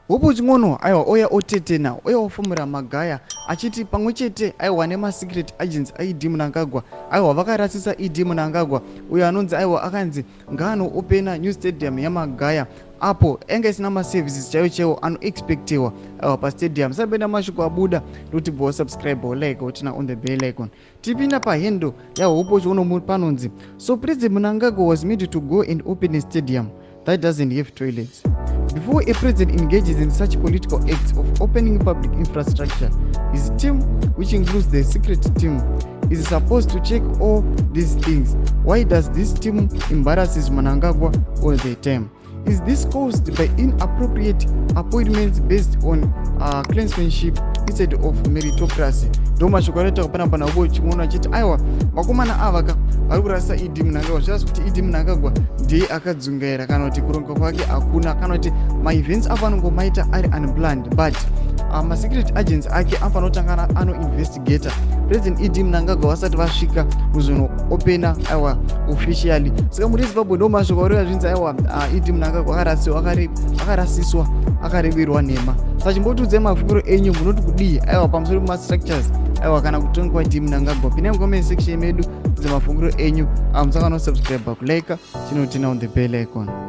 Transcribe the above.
Hopewell Chin'ono aiwa oya otetena oya ofumura Magaya achiti pamwe chete aiwa nemasecret agents aED Mnangagwa aiwa vakarasisa ED Mnangagwa uyo anonzi aiwa akanzi ngaanoopena new stadium yaMagaya apo yanga isina maservices chaiwo chaiwo anoexpectewa aiwa pastadium. Sabenda mashoko abuda ndokuti bva wasubscribe, like, woturn on the bell icon. Tipinda pahandle yaHopewell Chin'ono panonzi, "So President Mnangagwa was made to go and open a stadium that doesn't have toilets. Before a president engages in such political acts of opening public infrastructure, his team, which includes the secret team, is supposed to check all these things. Why does this team embarrasses Mnangagwa all the time? Is this caused by inappropriate appointments based on clansmanship instead of meritocracy?" Ndo mashoko anoita panapa naHopewell Chin'ono achiti aiwa, vakomana ava ka vari kurasisa ED Mnangagwa. Zvirasi kuti ED Mnangagwa ndiye akadzungaira kana kuti kuronga kwake hakuna kana kuti maevents avo anongomaita ari unplanned, but masecret agents ake anofanira kutanga anoinvestigata President ED Mnangagwa vasati vasvika kuzonoopena aiwa officially. Saka muri Zimbabwe, ndo mashoko areva zvinzi aiwa, ED Mnangagwa akarasiswa, akareverwa nhema. Saka chimbotiudzai mafungiro enyu, munoti kudii aiwa pamusoro pemastructures aiwa kana kutongwa ED Mnangagwa? Pinai mucomment section medu, tidze mafungiro enyu. Musakanganwa kusubscribe, kulike, chinoturn on the bell icon.